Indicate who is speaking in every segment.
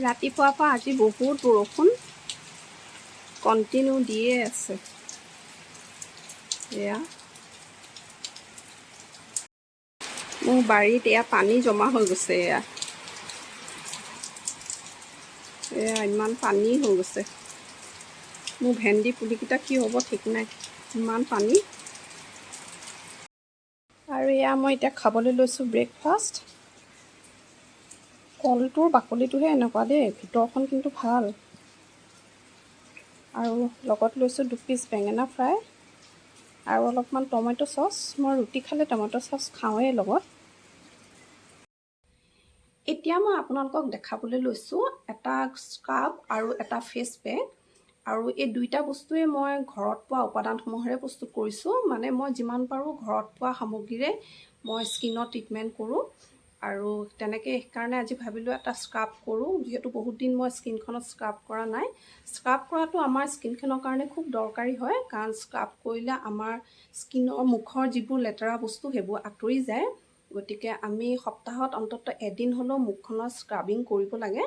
Speaker 1: ৰাতিপুৱাৰ পৰা আজি বহুত বৰষুণ কণ্টিনিউ দিয়ে আছে। এয়া মোৰ বাৰীত এয়া পানী জমা হৈ গৈছে। এয়া এয়া ইমান পানী হৈ গৈছে। মোৰ ভেন্দি পুলিকেইটা কি হ'ব ঠিক নাই, ইমান পানী। আৰু এয়া মই এতিয়া খাবলৈ লৈছোঁ ব্ৰেকফাষ্ট। কলটোৰ বাকলিটোহে এনেকুৱা দেই, ভিতৰখন কিন্তু ভাল। আৰু লগত লৈছোঁ দুপিচ বেঙেনা ফ্ৰাই আৰু অলপমান টমেট' চচ। মই ৰুটি খালে টমেট' চচ খাওঁৱেই লগত। এতিয়া মই আপোনালোকক দেখাবলৈ লৈছোঁ এটা স্ক্ৰাব আৰু এটা ফেচ পেক। আৰু এই দুইটা বস্তুৱে মই ঘৰত পোৱা উপাদানসমূহেৰে প্ৰস্তুত কৰিছোঁ। মানে মই যিমান পাৰোঁ ঘৰত পোৱা সামগ্ৰীৰে মই স্কিনৰ ট্ৰিটমেণ্ট কৰোঁ। আৰু তেনেকৈ সেইকাৰণে আজি ভাবিলোঁ এটা স্ক্ৰাব কৰোঁ, যিহেতু বহুত দিন মই স্কিনখনত স্ক্ৰাব কৰা নাই। স্ক্ৰাব কৰাটো আমাৰ স্কিনখনৰ কাৰণে খুব দৰকাৰী হয়, কাৰণ স্ক্ৰাব কৰিলে আমাৰ স্কিনৰ মুখৰ যিবোৰ লেতেৰা বস্তু, সেইবোৰ আঁতৰি যায়। গতিকে আমি সপ্তাহত অন্ততঃ এদিন হ'লেও মুখখনৰ স্ক্ৰাবিং কৰিব লাগে।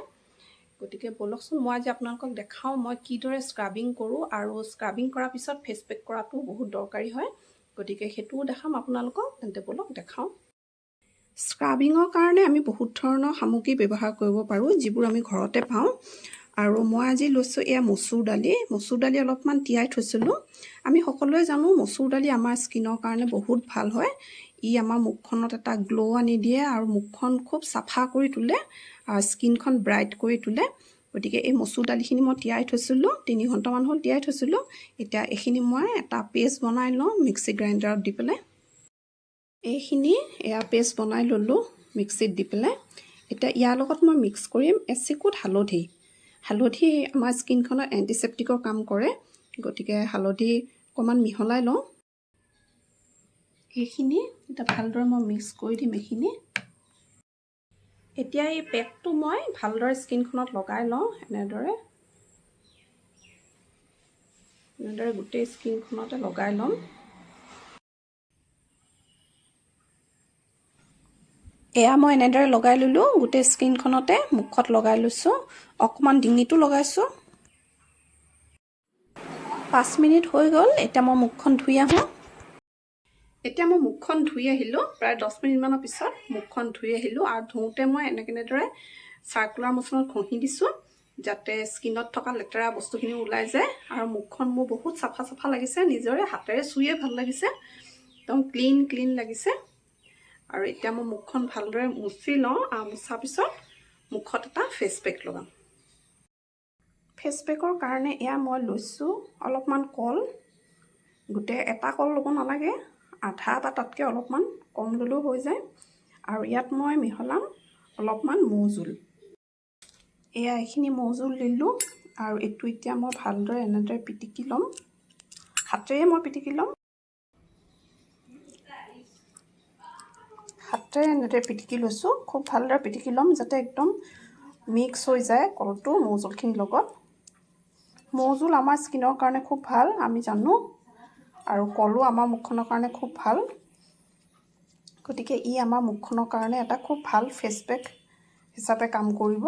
Speaker 1: গতিকে ব'লকচোন, মই আজি আপোনালোকক দেখাওঁ মই কিদৰে স্ক্ৰাবিং কৰোঁ। আৰু স্ক্ৰাবিং কৰাৰ পিছত ফেচ পেক কৰাটো বহুত দৰকাৰী হয়, গতিকে সেইটোও দেখাম আপোনালোকক। তেন্তে ব'লক দেখাওঁ। স্ক্ৰাবিঙৰ কাৰণে আমি বহুত ধৰণৰ সামগ্ৰী ব্যৱহাৰ কৰিব পাৰোঁ, যিবোৰ আমি ঘৰতে পাওঁ। আৰু মই আজি লৈছোঁ এয়া মচুৰ দালি। মচুৰ দালি অলপমান তিয়াই থৈছিলোঁ। আমি সকলোৱে জানো, মচুৰ দালি আমাৰ স্কিনৰ কাৰণে বহুত ভাল হয়। ই আমাৰ মুখখনত এটা গ্ল' আনি দিয়ে আৰু মুখখন খুব চাফা কৰি তোলে আৰু স্কিনখন ব্ৰাইট কৰি তোলে। গতিকে এই মচুৰ দালিখিনি মই তিয়াই থৈছিলোঁ, 3 ঘণ্টামান হ'ল তিয়াই থৈছিলোঁ। এতিয়া এইখিনি মই এটা পেষ্ট বনাই লওঁ মিক্সি গ্ৰাইণ্ডাৰত দি পেলাই। এইখিনি এয়া পেষ্ট বনাই ল'লোঁ মিক্সিত দি পেলাই। এতিয়া ইয়াৰ লগত মই মিক্স কৰিম এচিকুট হালধি। হালধি আমাৰ স্কিনখনত এণ্টিছেপ্টিকৰ কাম কৰে, গতিকে হালধি অকণমান মিহলাই লওঁ। এইখিনি এতিয়া ভালদৰে মই মিক্স কৰি দিম এইখিনি। এতিয়া এই পেকটো মই ভালদৰে স্কিনখনত লগাই লওঁ। এনেদৰে এনেদৰে গোটেই স্কিনখনতে লগাই ল'ম। এয়া মই এনেদৰে লগাই ল'লোঁ গোটেই স্কিনখনতে। মুখত লগাই লৈছোঁ, অকণমান ডিঙিতো লগাইছোঁ। 5 মিনিট হৈ গ'ল, এতিয়া মই মুখখন ধুই আহোঁ। এতিয়া মই মুখখন ধুই আহিলোঁ। প্ৰায় 10 মিনিটমানৰ পিছত মুখখন ধুই আহিলোঁ। আৰু ধুওঁতে মই এনেকৈ এনেদৰে চাৰ্কুলাৰ মোচনত ঘঁহি দিছোঁ, যাতে স্কিনত থকা লেতেৰা বস্তুখিনি ওলাই যায়। আৰু মুখখন মোৰ বহুত চাফা চাফা লাগিছে, নিজৰে হাতেৰে চুয়ে ভাল লাগিছে, একদম ক্লিন ক্লিন লাগিছে। আৰু এতিয়া মই মুখখন ভালদৰে মুচি লওঁ আৰু মুচাৰ পিছত মুখত এটা ফেচ পেক লগাম। ফেচ পেকৰ কাৰণে এয়া মই লৈছোঁ অলপমান কল। গোটেই এটা কল ল'ব নালাগে, আধা বা তাতকৈ অলপমান কম ল'লেও হৈ যায়। আৰু ইয়াত মই মিহলাম অলপমান মৌজোল। এয়া এইখিনি মৌজোল দিলোঁ। আৰু এইটো এতিয়া মই ভালদৰে এনেদৰে পিটিকি ল'ম, হাতেৰে মই পিটিকি ল'ম। হাতেৰে এনেদৰে পিটিকি লৈছোঁ। খুব ভালদৰে পিটিকি ল'ম, যাতে একদম মিক্স হৈ যায় কলটো মৌজোলখিনিৰ লগত। মৌজোল আমাৰ স্কিনৰ কাৰণে খুব ভাল, আমি জানো। আৰু কলো আমাৰ মুখখনৰ কাৰণে খুব ভাল। গতিকে ই আমাৰ মুখখনৰ কাৰণে এটা খুব ভাল ফেচ পেক হিচাপে কাম কৰিব।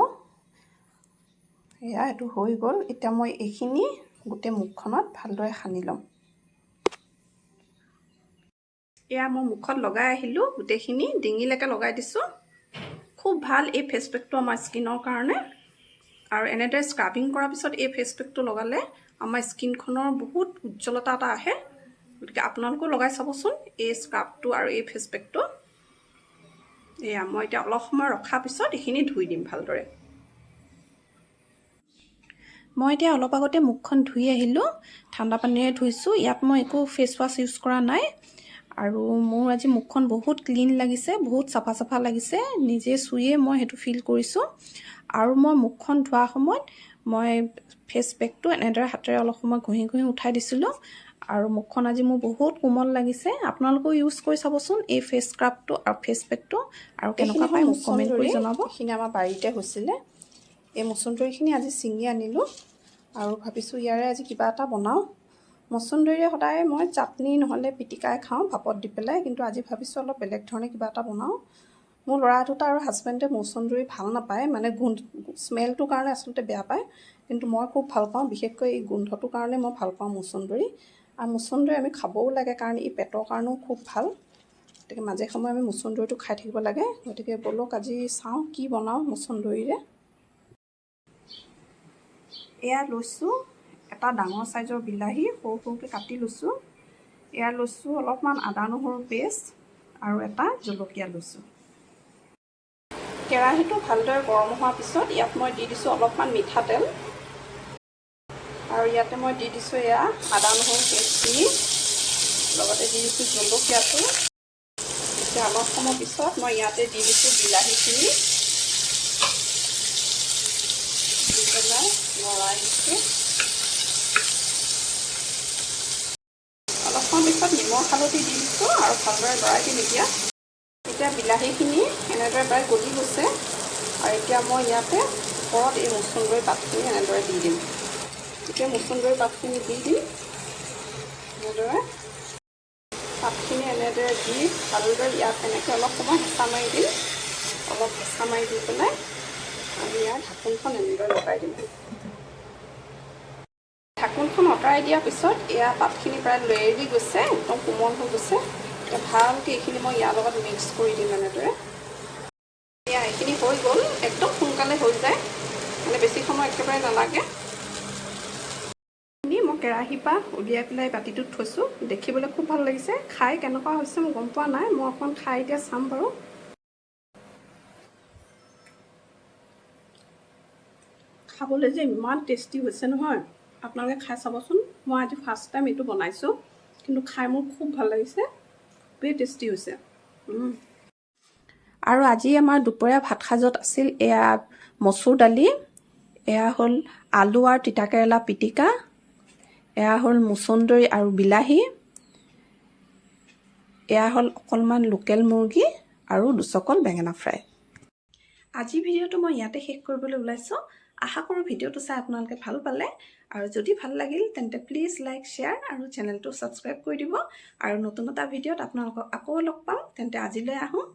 Speaker 1: এয়া এইটো হৈ গ'ল। এতিয়া মই এইখিনি গোটেই মুখখনত ভালদৰে সানি ল'ম। এয়া মই মুখত লগাই আহিলোঁ গোটেইখিনি, ডিঙিলৈকে লগাই দিছোঁ। খুব ভাল এই ফেচ পেকটো আমাৰ স্কিনৰ কাৰণে। আৰু এনেদৰে স্ক্ৰাবিং কৰাৰ পিছত এই ফেচ পেকটো লগালে আমাৰ স্কিনখনৰ বহুত উজ্জ্বলতা এটা আহে। গতিকে আপোনালোকেও লগাই চাবচোন এই স্ক্ৰাবটো আৰু এই ফেচ পেকটো। এয়া মই এতিয়া অলপ সময় ৰখাৰ পিছত এইখিনি ধুই দিম ভালদৰে। মই এতিয়া অলপ আগতে মুখখন ধুই আহিলোঁ, ঠাণ্ডা পানীৰে ধুইছোঁ। ইয়াত মই একো ফেচ ৱাছ ইউজ কৰা নাই। আৰু মোৰ আজি মুখখন বহুত ক্লিন লাগিছে, বহুত চাফা চাফা লাগিছে। নিজে চুয়ে মই সেইটো ফিল কৰিছোঁ। আৰু মই মুখখন ধোৱা সময়ত মই ফেচ পেকটো এনেদৰে হাতেৰে অলপ সময় ঘঁহি ঘঁহি উঠাই দিছিলোঁ। আৰু মুখখন আজি মোৰ বহুত কোমল লাগিছে। আপোনালোকেও ইউজ কৰি চাবচোন এই ফেচ স্ক্ৰাবটো আৰু ফেচ পেকটো। আৰু কেনেকুৱা পায় মোক কমেণ্ট কৰি জনাব। এইখিনি আমাৰ বাৰীতে হৈছিলে। এই মচুন্দৰীখিনি আজি ছিঙি আনিলোঁ আৰু ভাবিছোঁ ইয়াৰে আজি কিবা এটা বনাওঁ। মচুন্দৰীৰে সদায় মই চাটনি নহ'লে পিটিকাই খাওঁ ভাপত দি পেলাই, কিন্তু আজি ভাবিছোঁ অলপ বেলেগ ধৰণে কিবা এটা বনাওঁ। মোৰ ল'ৰা দুটা আৰু হাজবেণ্ডে মচন্দৰী ভাল নাপায়, মানে গোন্ধ স্মেলটোৰ কাৰণে আচলতে বেয়া পায়, কিন্তু মই খুব ভাল পাওঁ। বিশেষকৈ এই গোন্ধটোৰ কাৰণে মই ভাল পাওঁ মচন্দৰী। আৰু মচন্দৰী আমি খাবও লাগে, কাৰণ ই পেটৰ কাৰণেও খুব ভাল। গতিকে মাজে সময়ে আমি মচন্দৰীটো খাই থাকিব লাগে। গতিকে ব'লক, আজি চাওঁ কি বনাওঁ মচন্দৰীৰে। এয়া লৈছোঁ এটা ডাঙৰ চাইজৰ বিলাহী, সৰু সৰুকৈ কাটি লৈছোঁ। এয়া লৈছোঁ অলপমান আদা নহৰু পেষ্ট আৰু এটা জলকীয়া লৈছোঁ। কেৰাহীটো ভালদৰে গৰম হোৱাৰ পিছত ইয়াত মই দি দিছোঁ অলপমান মিঠাতেল আৰু ইয়াতে মই দি দিছোঁ এয়া আদা নহৰু পেষ্টখিনি, লগতে দি দিছোঁ জলকীয়াটো। এতিয়া অলপ সময় পিছত মই ইয়াতে দি দিছোঁ বিলাহীখিনি। দি পেলাই লৰাই দিছোঁ। অলপ সময় পিছত নিমখ হালধি দি দিছোঁ আৰু ভালদৰে লৰাই দিম। এতিয়া এতিয়া বিলাহীখিনি এনেদৰে প্ৰায় গলি গৈছে আৰু এতিয়া মই ইয়াতে ওপৰত এই মচন্দৰী পাতখিনি এনেদৰে দি দিম। এতিয়া মচন্দৰী পাতখিনি দি দিম এনেদৰে। পাতখিনি এনেদৰে দি ভালদৰে ইয়াত এনেকৈ অলপ সময় হেঁচা মাৰি দিম। অলপ হেঁচা মাৰি দি পেলাই আমি ইয়াৰ ঢাকোনখন এনেদৰে লগাই দিম। ঢাকোনখন আঁতৰাই দিয়াৰ পিছত এয়া পাতখিনি প্ৰায় লেৰেলি গৈছে, একদম কোমল হৈ গৈছে। এতিয়া ভালকৈ এইখিনি মই ইয়াৰ লগত মিক্স কৰি দিম এনেদৰে। এয়া এইখিনি হৈ গ'ল, একদম সোনকালে হৈ যায়, মানে বেছি সময় একেবাৰে নালাগে। মই কেৰাহীৰ পৰা উলিয়াই পেলাই বাতিটোত থৈছোঁ। দেখিবলৈ খুব ভাল লাগিছে। খাই কেনেকুৱা হৈছে মই গম পোৱা নাই। মই অকণমান খাই এতিয়া চাম বাৰু। খাবলৈ যে ইমান টেষ্টি হৈছে নহয়, আপোনালোকে খাই চাবচোন। মই আজি ফাৰ্ষ্ট টাইম এইটো বনাইছোঁ, কিন্তু খাই মোৰ খুব ভাল লাগিছে, খুবেই টেষ্টি হৈছে। আৰু আজি আমাৰ দুপৰীয়া ভাত সাজত আছিল এয়া মচুৰ দালি, এয়া হ'ল আলু আৰু তিতাকেৰেলা পিটিকা, এয়া হ'ল মচন্দৰী আৰু বিলাহী, এয়া হ'ল অকণমান লোকেল মুৰ্গী আৰু দুচকল বেঙেনা ফ্ৰাই। আজি ভিডিঅ'টো মই ইয়াতে শেষ কৰিবলৈ ওলাইছোঁ। আশা কৰোঁ ভিডিঅ'টো চাই আপোনালোকে ভাল পালে আৰু যদি ভাল লাগিল তেন্তে প্লিজ লাইক, শ্বেয়াৰ আৰু চেনেলটো ছাবস্ক্ৰাইব কৰি দিব। আৰু নতুন এটা ভিডিঅ'ত আপোনালোকক আকৌ লগ পাম। তেন্তে আজিলৈ আহোঁ।